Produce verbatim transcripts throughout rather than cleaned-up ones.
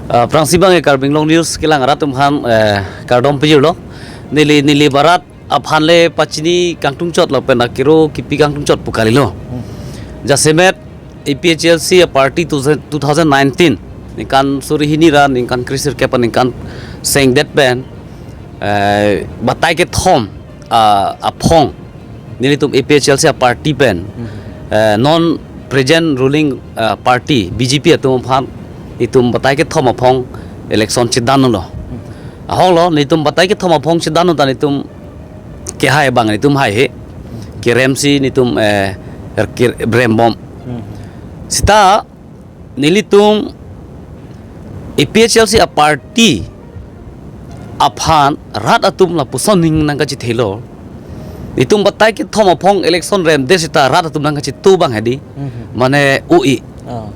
Ah, aphrangsi abang ke Karbi Anglong News kelang arat atum aphan, eh, kardom pajirlo. Neli, Nilip arat aphan le pachini kangtung chot lapen akero kipi kangtung chot pu kalilo. Hmm. Jasemet A P H L C a-party two thousand, two thousand nineteen, ningkan suri hini ra ningkan kre sirkep aningkan sengdet pen, eh, batai kethom, ah, aphong nelitum A P H L C a-party pen, Hmm. eh, non present ruling, ah, party B J P atum aphan itum batai kethom aphong election chedanlo. Hmm. Ahoklo, nelitum batai kethom aphong chedan ta nelitum kehai abang nelitum haihe. Keremsi nelitum, eh, kerembom. Hmm. Seta nelitum A P H L C a-party aphan rat atum lapuson ning nangkachethelo. Nelitum batai kethom aphong election remdet seta rat atum nangkachetu abang hedi. Mhm. Mane ui. Oh.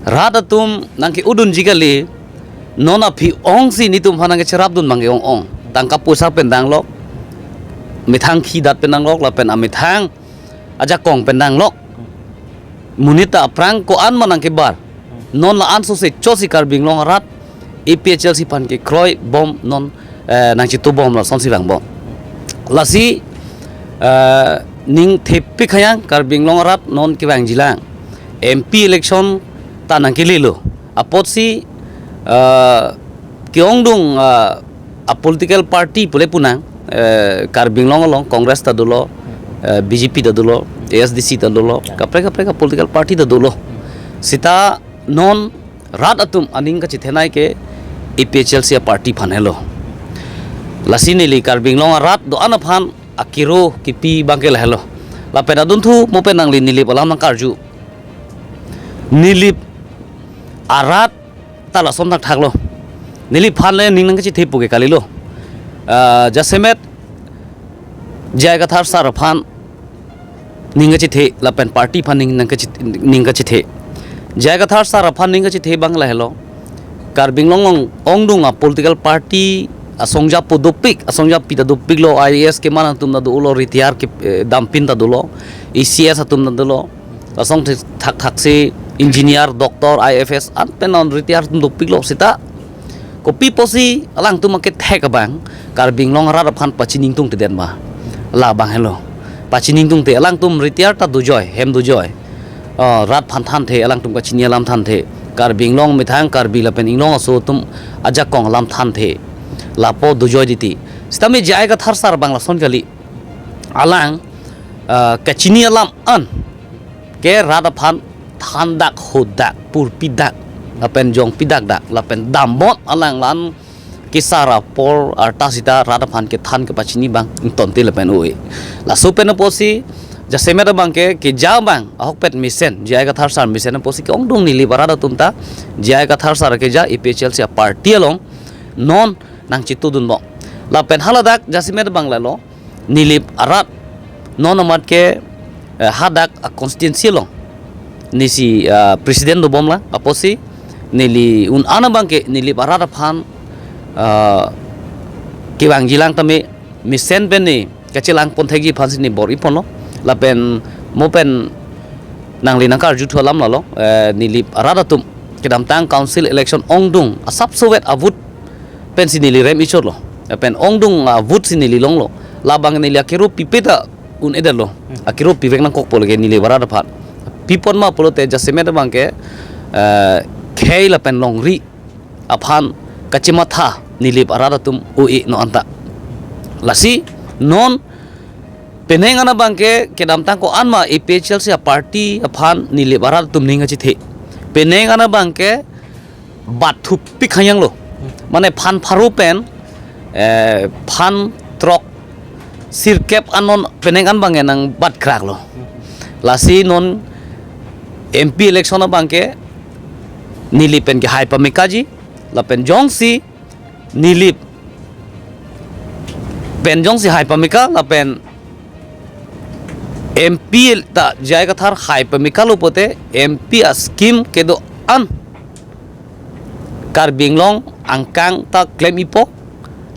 Rat atum nangke-udunji kali, non aphi ongsi nelitum aphan nangkacherapdun abang ke ong-ong. Tangka poisa pen danglok, methang khidat pen danglok, lapen amethang ajakong pen danglok. Monit ta aphrang ko-an ma nangkebar. Non la-an sose chosi Karbi Anglong arat A P H L C aphan kekroibom non, eh, nangchetubom lasonsi vangbom. Lasi, eh, ning thepik hayang Karbi Anglong arat non kevangjilang. M P election ta nangkelelo. Apotsi, eh, ke-ongdung, eh, a-political party pule pu nang, eh, Karbi Anglong along Congress ta dolo, eh, B J P ta dolo, A S D C ta dolo, kaprek kaprek a-political party ta dolo. Seta non rat atum aning kachethenei ke A P H L C a-party aphan helo. Lasi neli Karbi Anglong arat do-an aphan akero kipi abang ke lahelo. Lapen adunthu mo pen nangli Nilip alam nangkarju. Nilip arat ta lason thakthaklo. Nilip aphan le ning nangkachethe pu ke kalilo. Ah, jasemet J I Kathar sir aphan ning kachethe, lapen party aphan ning nangkache-, ning kachethe. J I Kathar sir aphan ning kachethe abang lahelo. Karbi Anglong along ongdung a-political party asongja pu dopik, asongja pi ta dopiklo, I A S keman atum ta dolo, retire ke, eh, dampin ta dolo, A C S atum ta dolo. Lasonsi thakthak si engineer, doctor, I F S, an pen non retire atum dopiklo seta. Kopi pusi alangtum akethek abang Karbi Anglong arat aphan pachini ingtungtedet ma? Labang helo. Pachini ingtungte, alangtum retire ta dojoi, hem dojoi. Oh, rat aphan thanthe, alangtum kachini alam thanthe. Karbi Anglong methang Karbi lapen Anglong aso atum ajakong alam thanthe. Lapu dojoi titi. Sitame J I Kathar sir abang lason kali. Alang, eh, kachini alam an ke rat aphan thandak, hodak, purpidak, lapen jongpidakdak, lapen dambot alang lan kesar apor arta seta rat aphan kethan kepachini abang ingtonte lapen ui. Laso pen apotsi jasemet abang ke keja abang ahokpet mesen, J I Kathar sir mesen apotsi ke-ongdung Nilip arat atum ta J I Kathar sir keja A P H L C a-party along non nangchetudunbom. Lapen haladak jasemet abang lalo, Nilip arat non amat ke, eh, hadak a-constituency along nesi, eh, president dobom lang, apotsi neli un-an abang ke Nilip arat aphan, eh, kevangjilang tame mesen pen ne kachelangpon thekji aphansi ne bor-iponlo. Lapen mo pen nangli nangkarjuthu alam lalo, eh, Nilip arat atum kedamtang council election ongdung asapsovet a-vote pensi neli rem-ichotlo. Lapen ongdung a-vote si neli longlo. Labang neli akero pipe ta un-edetlo. Hmm. Akero pivek nangkokpo lake Nilip arat aphan. Pipon ma pulote jasemet abang ke, eh, khei lapen longri aphan kachematha Nilip arat atum ui non anta. Lasi non penang an abang ke kedamtang ko-an ma A P H L C a-party aphan Nilip arat atum ning kachethe. Penang an abang ke bat thupik hayanglo. Mane phan pharo pen, eh, phan throk sirkep an non penang an abang ke nangbat kraklo. Lasi non M P election abang ke Nilip pen ke hai pamekaji, lapen jongsi Nilip pen jongsi hai pameka, lapen M P ta J I Kathar hai pamekalo pulote M P a-scheme kedo-an Karbi Anglong angkang ta klem-ipo,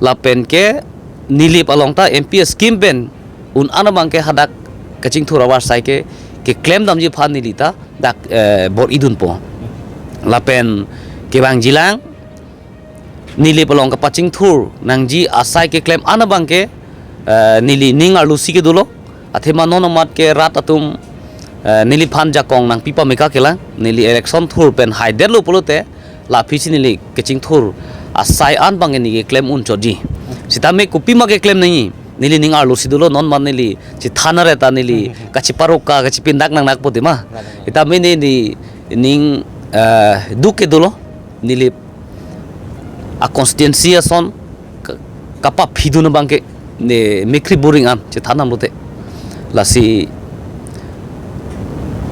lapen ke Nilip along ta M P a-scheme pen un-an abang ke hadak kachingthur avarsai ke keklem damji aphan neli ta dak, eh, bor-idunpo. Lapen kevangjilang Nilip along kapachingthur nangji asai keklem an abangke, eh, neli ning arlosi kedolo. Athema non amat ke rat atum, eh, neliphan jakong nangpi pameka kelang, neli election thur pen haidetlo pulote, la aphisi neli kachingthur asai an abangke neli keklem unchotji. Sitame kopima keklem nangji, neli ning arlosi dolo, non amat neli chethan areta neli kachiparoka, kachipindak nangnak pute ma. Sitame neli ning, eh, duk kedolo, neli a constituency ason ka-, kapaphidun abangke ne mekri boring an chethan damlote. Lasi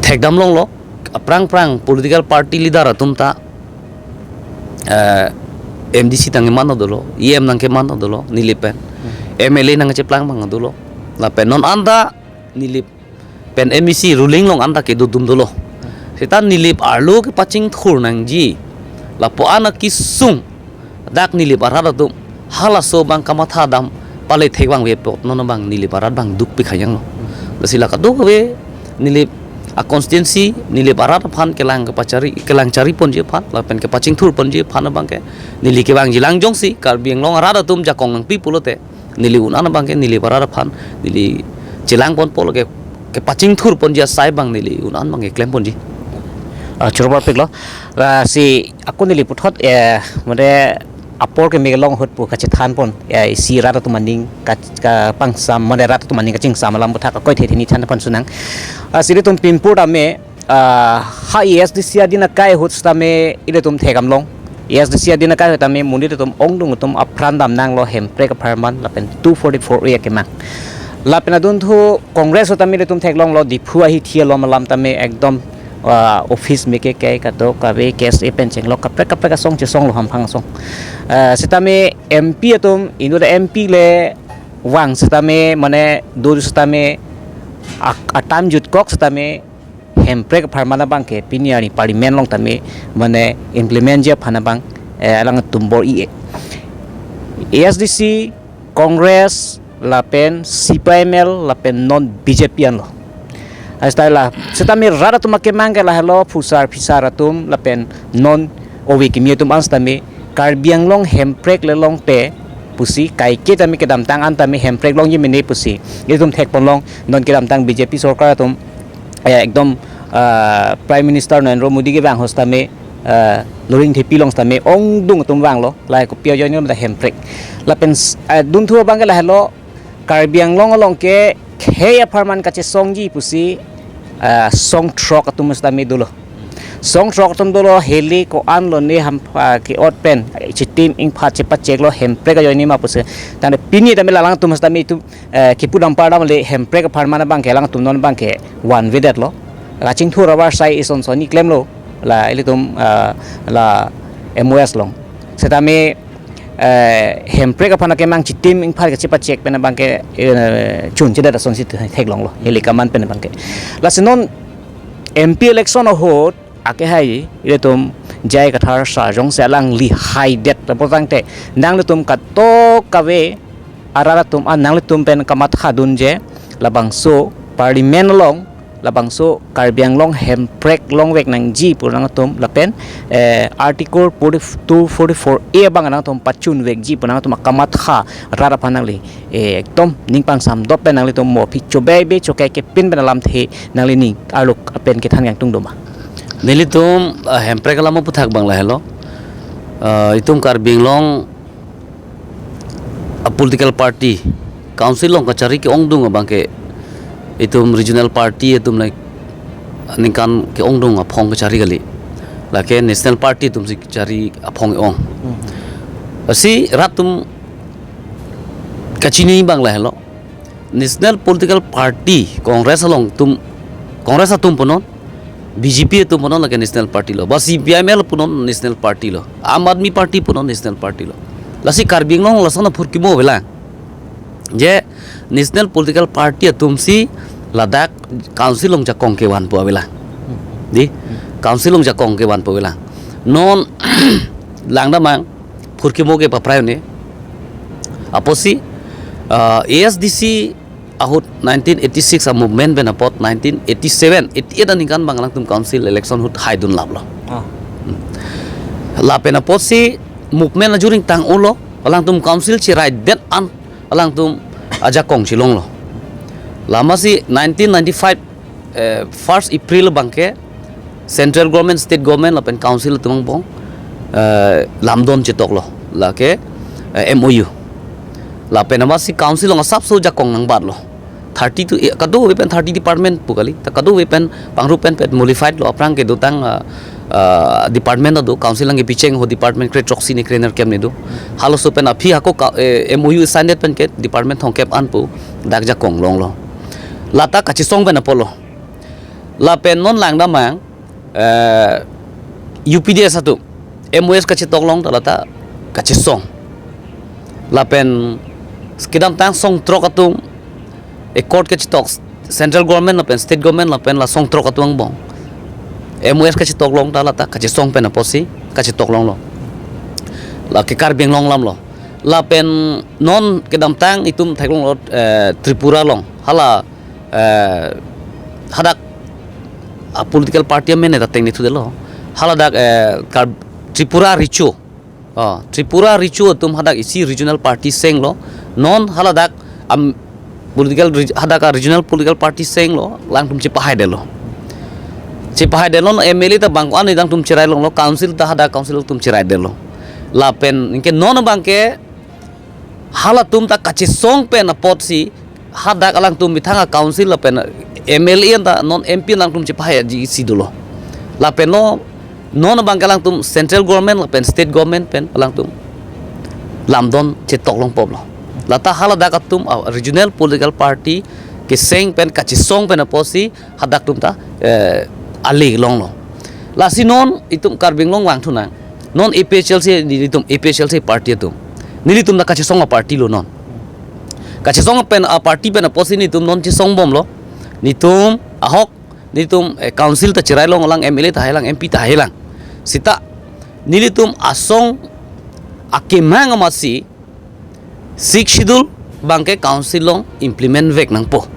thekdam longlo, aphrang phrang political party leader atum ta, eh, M D C tang keman dolo, E M nang keman dolo, neli pen. M L A nang cheplang abang dolo. Lapen non anta neli pen M A C ruling along anta kedodum dolo. Seta nilip arlo kepachingthur nangji. Lapu-an akesung dak nilip arat atum halaso abang kamatha dam pale thek abang ve apot non abang nilip arat abang duk pi khajanglo. Lasi la kadokave nilip a constituency, nilip arat aphan kelang kepachari, kelang chari ponji aphan, lapen kepachingthur ponji aphan abangke neli kevangji lang jongsi Karbi Anglong arat atum jakong nangpi pulote, neli un an abangke nilip arat aphan neli chelang ponpo, lake kepachingthur ponji asai abang neli un an abangke klem ponji. Ah, choro parpiklo. Lasi ako neli puthot, eh, mane apor keme kelong ahut pu kachethan pon, eh, isi rat atum aning ka, kapangsam, mane rat atum aning kachingsam alam aputhak akoi the thini than pon sunang. Ah, si ilitum pimpur tame, ah, ha A S D C adin akai ahut sitame ilitum thekdam long. A S D C adin akai ahut tame monit atum ongdung atum apran damnanglo hemprek apharman lapen two forty-four A akemang. Lapen adunthu Congress ahut tame ilitum theklonglo, Diphu ahithi alom alam tame ekdom, ah, office meke kai kadokave K S A pen chenglok kaprek kaprek asong chesonglo, hamphang asong. Ah, sitame M P atum, inut a M P le vang sitame, mane do sitame ak-, atam jutkok sitame hemprek apharman abangke pini arni parliament along tame mane implement ji aphan abang, eh, alangtum bor-i-e. A S D C, Congress, lapen C P I M L, lapen non B J P anlo. Astai la, sitame rat atum akemang ke lahelo, phusar phisar atum, lapen non ove kimi atum an sitame Karbi Anglong hemprek le longte pusi, kaike tame kedamtang an tame hemprek longji mene pusi ilitum thek ponlong. Non kedamtang B J P sorkar atum, eh, ekdom, ah, Prime Minister Narendra Modi kevang ahut sitame, ah, Loringthepi along sitame ongdung atum vanglo, lahai kopi ajoine mata hemprek. Lapen s-, ah, dunthu abangke lahelo, Karbi Anglong along ke khei apharman kachesongji pusi, ah, song throk atum sitame dolo. Song throk atum dolo, heli ko-an lone ham, ah, ke-ot pen, chitim ingphat chepacheklo hemprek ajoine ma pusi. Tangte pini tame la alangtum sitame itum, eh, kipu dampar damle hemprek apharman abangke alangtum non abangke vanvedetlo. Kachingthur avarsai ison soni klemlo, la ilitum, ah, la M O S along. Sitame, eh, hemprek aphan akemang chitim ingphat kachepachek pen abangke, eh, chunchedet asonsi theklonglo, heli kaman pen abangke. Lasi non M P election ahut akehai ilitum J I Kathar sir jongsi alangli haidet lapu tangte, nanglitum kadokave arat atum, ah, nanglitum pen kamathadunje, labangso parliament along labangso Karbi Anglong hemprek longvek nangji pu nangtum lapen, eh, Article forty, two forty-four A abang nangtum pachunvekji pu nangtum akamatha rat aphan nangli, eh, ekdom ning pangsamdop pen nanglitum mo aphi chobei be chokai kepin pen alamthe nangli ning arlo pen kethan kangtung doma. Nelitum, ah, hemprek alam aputhak abang lahelo. Ah, itum Karbi Anglong a political party, council along kachari ke-ongdung abangke itum regional party atum, like, ningkan ke-ongdung aphong kachari kali. Lake national party atumsi kachari aphong ong. Hmm. Lasi rat atum kachini abang lahelo. National political party, Congress along atum, Congress atum punon, B J P atum punon lake national party lo, ba C P I M L punon national party lo, Aam Aadmi Party punon national party lo. Lasi Karbi Anglong lason aphurkimo avelang. Je national political party atumsi ladak council along jakong kevanpo avelang. Di, council along jakong kevanpo avelang. Non langdamang phurkimo ke paprai ne. Apotsi, ah, A S D C ahut nineteen eighty-six a movement pen apot nineteen eighty-seven, eighty-eight aningkan abang alangtum council election ahut haidun laplo. Ah. Hmm. Lapen apotsi movement ajuring tang-olo, alangtum council chiraidet an alangtum ajakong chelonglo. Lamasi nineteen ninety-five, eh, first April abangke central government, state government lapen council atum angbong, eh, lamdon chetoklo, lake, eh, M O U. Lapen amatsi council along asapso jakong nangbatlo. Thirty to, eh, kadokave pen thirty department pu kali. Ta kadokave pen pangrup pen pen modified lo, aphrang kedotang, ah, ah, department ado, council along kepicheng ho department kre throksi ne kre nerkep ne do. Halaso pen aphi hako ka, eh, M O U signed pen ke department thomkep an pu dak jakong longlo. Lata kachesong pen apotlo. Lapen non langdamang, eh, U P D S atum M O S kachetok long ta lata kachesong. Lapen kedamtang songthrok atum accord kachetok, central government lapen state government lapen la songthrok atum angbong M O S kachetok long ta lata kachesong pen apotsi kachetok longlo. Lake Karbi Anglong alam lo. Lapen non kedamtang itum theklonglo, eh, Tripura along. Hala, eh, hadak, ah, political party amen ta teng ni thudelo. Haladak, eh, Kar-, Tripura Recho. Oh, Tripura Recho atum hadak isi regional party senglo. Non haladak am political reg-, hadak a regional political party senglo, alangtum chepahaidetlo. Chepahaidetlo, M L A ta bang ko-an alangtum cherai longlo, council ta hadak council atum chiraidetlo. Lapen anke non abangke halatum ta kachesong pen apotsi hadak alangtum methang a council lapen M L A ta non M P alangtum chepahaiji isi dolo. Lapen lo non abangke alangtum central government lapen state government pen alangtum lamdon chetok longpoplo. Lata haladak atum, ah, regional political party keseng pen kachesong pen apotsi hadak atum ta, eh, ale longlo. Lasi non itum Karbi Anglong vangthunang. Non A P H L C, nelitum A P H L C party atum. Nelitum ta kachesong a party lo non. Kachesong pen a party pen apotsi nelitum non chesongbomlo. Nelitum ahok, nelitum, eh, council ta cherai long, alang M L A ta hailang, M P ta hailang. Sita nelitum asong akemang amatsi Sixth Schedule abangke council along implement vek nangpo.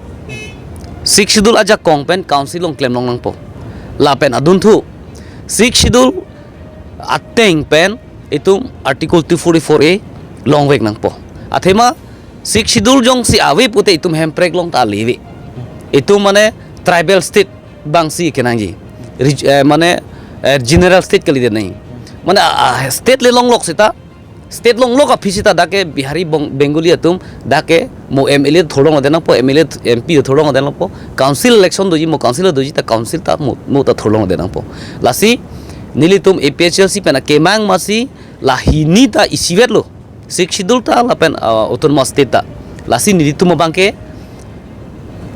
Sixth Schedule ajakong pen council along klemlong nangpo. Lapen adunthu Sixth Schedule ateng pen itum Article two forty-four A longvek nangpo. Athema Sixth Schedule jongsi ave pute itum hemprek along ta ale ave. Itum mane tribal state abangsi kenangji. Reg-, eh, mane, eh, general state kalidet nangji. Mane, ah, ah, state le longlok sita, state longlok aphi sita dak ke Bihari Bong-, Bengali atum dak ke mo M L A thurlongledet nangpo, M L A, M P thurlongledet nangpo, council election doji, mo council doji ta council ta mo, mo ta thurlongledet nangpo. Lasi nelitum A P H L C pen akemang amatsi la hini ta isivetlo. Sixth Schedule ta lapen, ah, autonomous state ta. Lasi nelitum abangke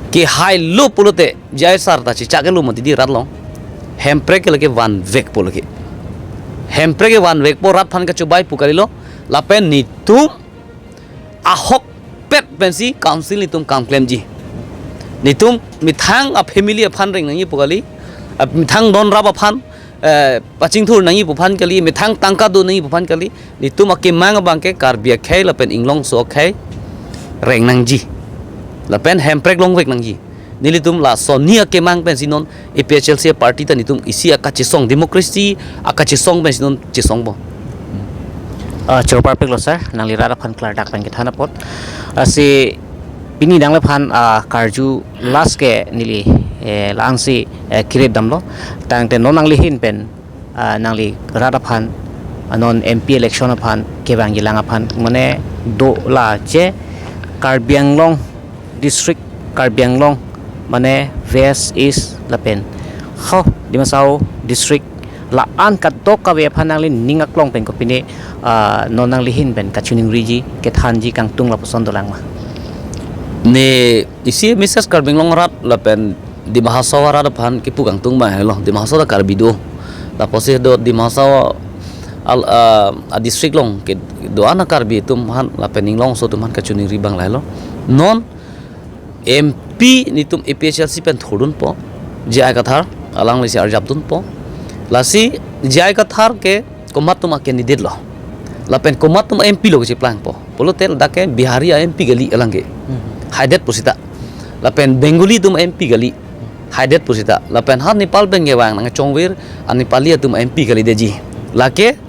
kehailo pulote J I sir ta chechak-elo mati di rat along. Hemprek ke lake vanvekpo lake. Hemprek ke vanvekpo, rat aphan kachobai pu kalilo. Lapen nelitum ahokpet pensi council nelitum kam klemji. Nelitum methang a family aphan reng nangji pu kali. Ah, methang don rap aphan, eh, pachingthur nangji pu aphan kali, methang tangka do nangji pu aphan kali, nelitum akemang abangke Karbi akhei lapen inglongso akhei reng nangji. Lapen hemprek longvek nangji. Nelitum lason ni akemang pensi non A P H L C party ta nelitum isi akachesong, democracy akachesong pensi non chesongpo. Ah, choro parpiklo sir, nangli rat aphan klardak pen kethan apot. Ah, si pini nangliphan, ah, karju last ke neli, eh, la-ansi, eh, kirit damlo. Tangte non nangli ahin pen, ah, nangli rat aphan, ah, non M P election aphan kevangjilang aphan mane do la je Karbi Anglong district, Karbi Anglong mane West, East lapen ho Dima Hasao district la-an kadokave aphan nangli ning aklong pen kopine, ah, non nangli ahin pen kachiningriji, kethanji, kangtung lapuson dolang ma? Ne isi Mrs Karbi Anglong arat lapen Dima Hasao arat aphan kipu kangtung abang helo. Dima Hasao ta Karbi do. Lapusi do Dima Hasao al, ah, a district along kedo-an a Karbi atum aphan lapen inglongso atum aphan kachiningri abang lahelo. Non M P nelitum A P H L C pen thurdunpo, J I Kathar, alanglisi arjapdunpo. Lasi J I Kathar ke komat atum a candidate lo. Lapen komat atum M P lo kacheplangpo. Pulote dak ke Bihari a M P kali alang ke. Hmm. Haidet pusita. Lapen Bengali atum M P kali. Haidet pusita. Lapen ha Nepal pen kevang nangchongvir a Nepali atum M P kalidetji. Lake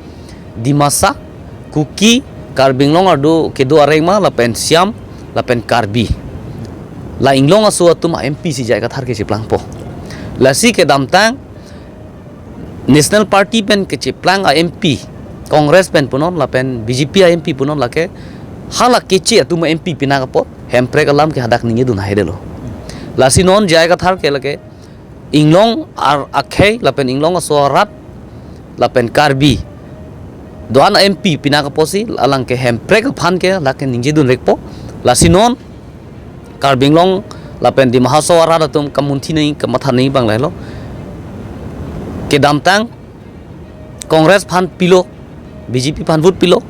Dimasa Kuki, Karbi Anglong ardu kedo areng ma lapen Siam lapen Karbi. La Inglong aso atum a-M P si J I Kathar kecheplangpo. Lasi kedamtang National Party pen kecheplang a-M P, Congress pen punon lapen B J P a-M P punon lake hala keche atum a-M P pinak apot Hemprek alam ke hadak ningjedun haidelo. Lasi non J I Kathar ke lake Inglong ar akhei lapen Inglong aso arat lapen Karbi do-an M P pinak apotsi alang ke Hemprek aphan ke lake ningjedun rekpo. Lasi non Karbi Anglong lapen Dima Hasao arat atum kamunthi nangji kamatha nangji abang lahelo. Kedamtang Congress aphan pilo, B J P aphan vote pilo.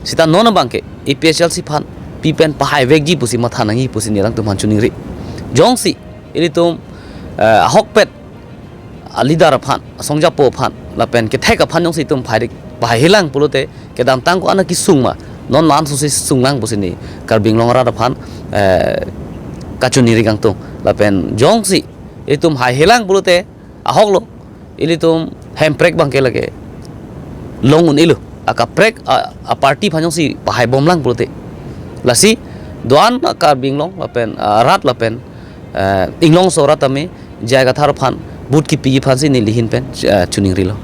Seta non abang ke A P H L C aphan pi pen pahai vekji pusi matha nangji pusi neli alangtum aphan chiningri. Jongsi ilitum eh, ahokpet a-leader aphan, asongjapo aphan lapen kethek aphan jongsi itum pahai, pahaihelang pulote kedamtang ko-an akesung ma, non la-an sosi sunglang pusi neli Karbi Anglong arat aphan eh, kachiningri kangtung. Lapen jongsi itum haihelang pulote ahoklo, ilitum Hemprek abang ke lake long un-elo, akaprek a, a-party aphan jongsi pahaibomlang pulote. Lasi do-an a-Karbi Anglong lapen arat lapen eh, Inglong aso arat tame J I Kathar aphan vote kipi aphansi neli ahin pen eh, chiningrilo.